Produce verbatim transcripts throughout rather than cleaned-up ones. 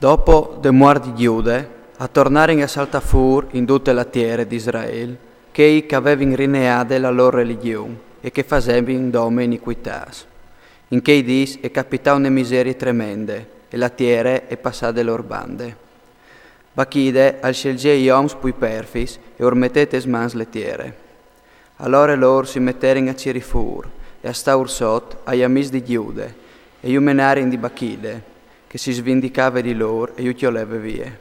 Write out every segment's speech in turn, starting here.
Dopo de muart di Giude, a tornarin a saltà fûr in dute la tiere di Israel chei che a vevin rineade la lôr religion e che a fasevin dome iniquitâts. In chei dîs e capità une miserie tremende e la tiere e passà de lôr bande. Bachide al sielzè i oms plui perfits e ur metè tes mans le tiere. Alore lôr si meterin a cirî fûr e a stâur sot ai amîs di Giude e ju menarin di Bachide, che si svindicave di lôr e ju cjoleve vie.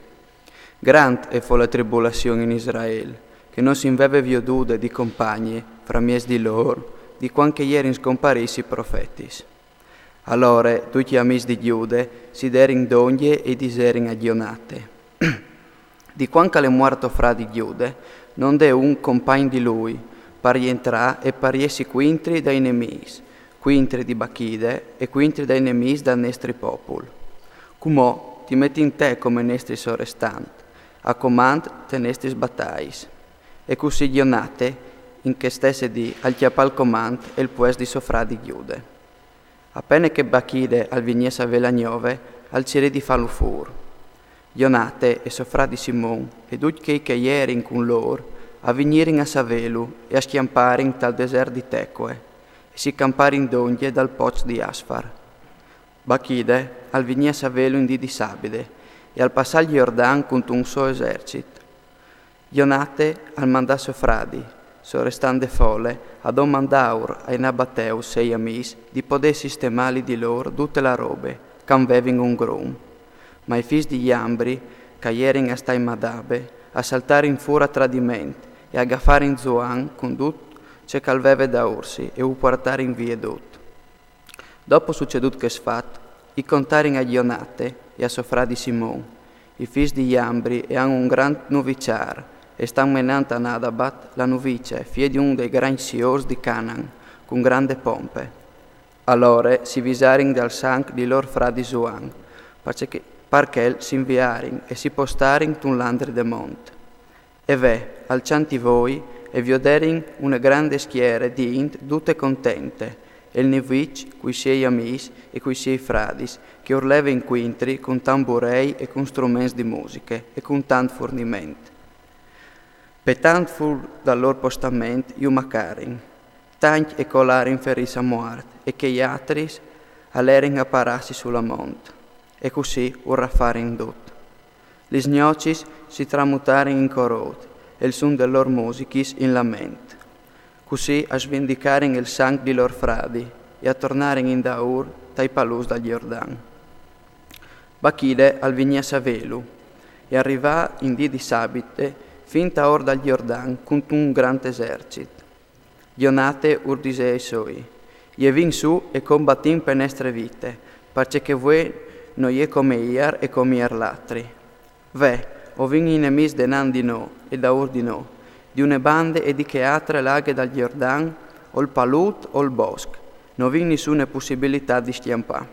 Grant e fo la tribulazion in Israel, che no si 'nt veve viodude di compagne, framieç di lôr, di cuant che a jerin scomparîts i profetis. Alore ducj i amîs di Giude si derin dongje e i diserin a Gjonate: Di cuant che al è muart to fradi Giude, no 'nd è un compagn di lui, par jentrâ e par jessi cuintri dai nemîs, cuintri di Bachide e cuintri dai nemîs dal nestri popul. Cumò ti metìn te come nestri sorestant, a comant te nestris batais. E cussì Gjonate, in chê stesse dì, al cjapà il comant e il puest di so fradi Giude. A pene che Bachide al vignì a savê la gnove, al cirì di fâlu fûr. Gjonate e so fradi Simon e ducj chei che a jerin cun lôr a vignirin a savêlu e a scjamparin tal desert di Tecoe e si camparin dongje dal poç di Asfar. Bachide al vignì a savêlu in dì di sabide e al passà il Jordan cuntun so esercit. Gjonate al mandà so fradi, sorestant de fole, a domandâur ai nabateus sei amîs di podê sistemâ li di lôr dute la robe, che a 'nt vevin un grum. Ma i fîs di Jambri, che a jerin a stâ in Madabe, a saltarin fûr a tradiment e a gafarin Zuan cun dut ce che al veve daûrsi e u puartarin vie dut. Dopo sucedût chest fat, i contarin a Gjonate e a so fradi Simon: I fîs di Jambri e àn un grant nuviciâr e stan menant a Nadabat la nuvice, fie di un dai grancj siôrs di Canan, cun grande pompe. Alore si visarin dal sanc di lôr fradi Zuan, parcè che, par chel si inviarin e si postarin tun landri de mont. E ve, al cjanti voi e vioderin une grande schiere di int dute contente, e il nuviç cui siei amîs e cui siei fradis, che urlevin cuintri cun tamburei e cun struments di musiche e cun tant furniment. Petant fûr dal lôr postament ju macarin, tancj e colarin ferîts a muart, e chei altris a lerin a parâsi su la mont, e cussì u rafarin dut. Lis gnocis si tramutarin in corot, e il sun de lôr musichis in lament. Cussì a svindicarin il sanc di lôr fradi e a tornarin indaûr tai palûs dal Jordan. Bachide al vignì a savêlu e al rivà in dì di sabide fin taor dal Jordan cuntun grant esercit. Gjonate ur disè ai soi: Jevìn sù e combatìn pe nestre vite, parcè che vuê no je come iar e come iar l'altri. Ve, o vin i nemîs denant di nô e daûr di nô, di une bande e di chê altre la aghe dal Jordan, o il palut o il bosc, no vin nissune pussibilitât di scjampâ.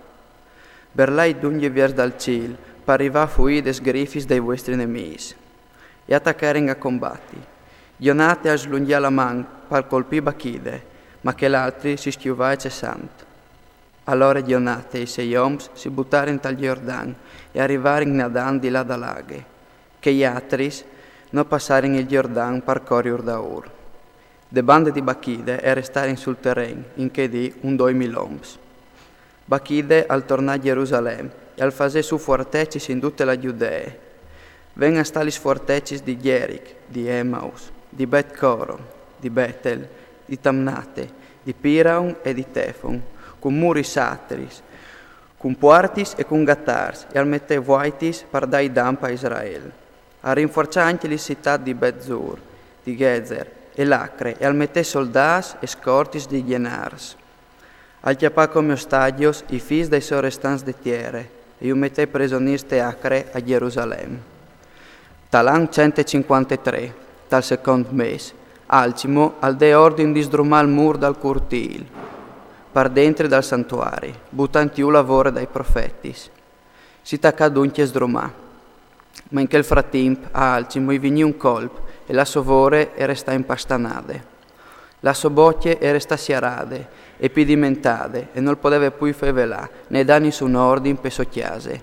Berlait dongje viers dal cîl, par rivâ a fuî des grifis dai vuestris nemîs. E a tacarin a combati. Gjonate al slungjà la man par colpî Bachide, ma chel altri si scjuvà cessant. Alore Gjonate e i sei oms si butarin tal Jordan e a rivarin nadant di là da la aghe. Chei altris no passarin il Jordan par coriur daûr. De bande di Bachide e restarin sul teren in chê dì un doi mil oms. Bachide al tornà a Gjerusalem e al fasè sù fuartecis in dute la Judee. Ven a stâ lis fuartecis di Gjeric, di Emaus, di Bet Coron, di Betel, di Tamnate, di Piraon e di Tefon, cun muris altris, cun puartis e cun gatârs, e al metè vuaitis par dâi damp a Israel. Al rinfuarçà ancje lis citâts di Bet Zur, di Ghezer e Lacre, e al metè soldâts e scortis di gjenars. Al cjapà come ostagjos i fîs dai sorestants de tiere e ju metè presonîrs te Acre a Gjerusalem. Tal an cent e cincuantetrê, tal secont mês, Alcimo al dè ordin di sdrumâ il mûr dal curtîl, par dentri dal santuari, butant jù la vore dai profetis. Si tacà duncje a sdrumâ. Ma in chel fratimp a Alcimo i vignì un colp e la sô vore e restà impastanade. La sô bocje e restà siarade e pidimentade e nol podeve plui fevelâ né dâ nissun ordin pe sô cjase.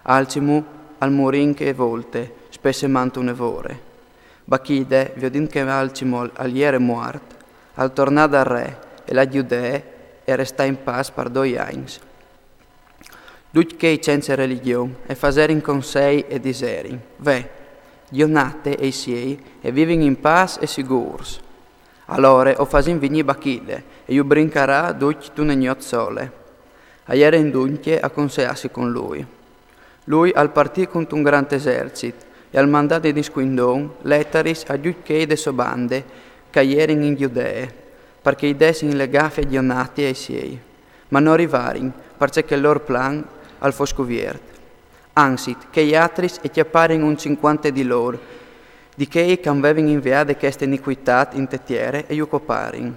Alcimo al murì in chê volte, spesse mantune vore. Bachide, viodint che Alcimol al jere muart, al tornà dal re e la Judee e restà in pas par doi agns. Ducj chei cence religjon e faserin consei e diserin: Ve, Jonate e i siei e vivin in pas e sigûrs. Alore o fasìn vignî Bachide e ju brincarà ducj intune gnot sole. A jerin duncje a conseâsi cun lui. Lui al partì cuntun grant esercit e al mandà di niscuindon letaris a ducj chei de sô bande che a jerin in Judee, par che i dessin le gafe a Jonate e ai siei. Ma no rivarin, parcè che il lôr plan al fo scuviert. Anzit, chei altris e cjaparin un cincuante di lôr, di chei che a vevin inviade cheste inicuitât inte tiere e ju coparin.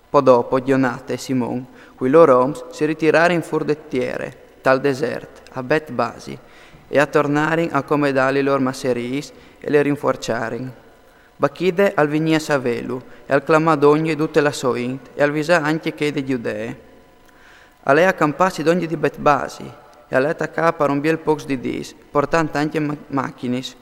Po dopo Jonate e Simon, cui lôr oms, si ritirarin fûr de tiere, tal desert, a Bet Basi, e a tornarin a comedâ li lôr masseriis e le rinfuarçarin. Bachide al vignì a savêlu e al clamà dongje dute la sô int e al visà ancje chei de Judee. Al è a campâsi dongje di Bet Basi e al è tacà par un biel pôcs di dîs, portant ancje ma- machinis.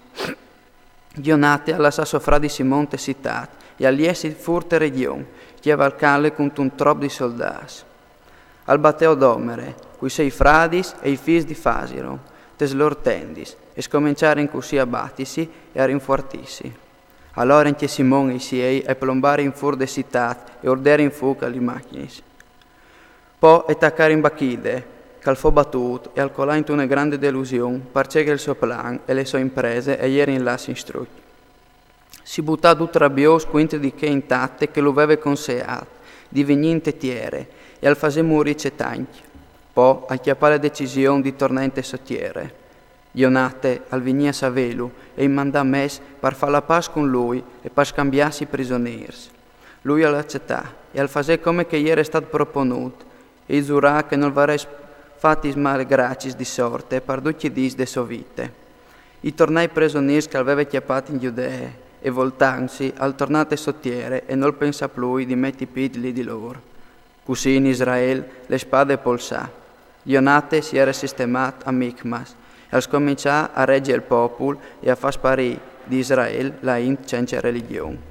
Jonate al lassà so fradi Simon te citât e al jessi fûr te regjon, cjavalcantli cuntun trop di soldâts. Al batè Odomere, cui siei fradis e i fîs di Fasiro, tes lôr tendis, e scomençarin cussì a batisi e a rinfuartîsi. Alore ancje Simon e i siei e plombarin fûr de citât e urderin fûc a li machinis. Po e tacarin Bachide, che al fo batût e al colà intune grande delusion, parcè che il so plan e le sô imprese e jerin lâts in struc. Si butà dut rabiôs cuintri di chê intate che lu veve conseât di vignî inte tiere e al fasè murî cetancj. Po al cjapà le decision di tornâ inte sô tiere. Jonate al vignì a savêlu e i mandà mes par fâ la pâs cun lui e par scambiâsi prisonîrs. Lui al acetà e al fasè come che i jere stât proponût e i zurà che nol varès fat i malegracis di sorte par ducj i dîs de sô vite. I tornà i presonîrs che al veve cjapât in Judee e voltantsi al tornà te sô tiere e nol pensà plui di meti pît li di lôr. Cussì in Israel le spade e polsà. Jonate si jere sistemât a Micmas e al scomençà a regi il popul e a fâ sparî di Israel la int cence religjon.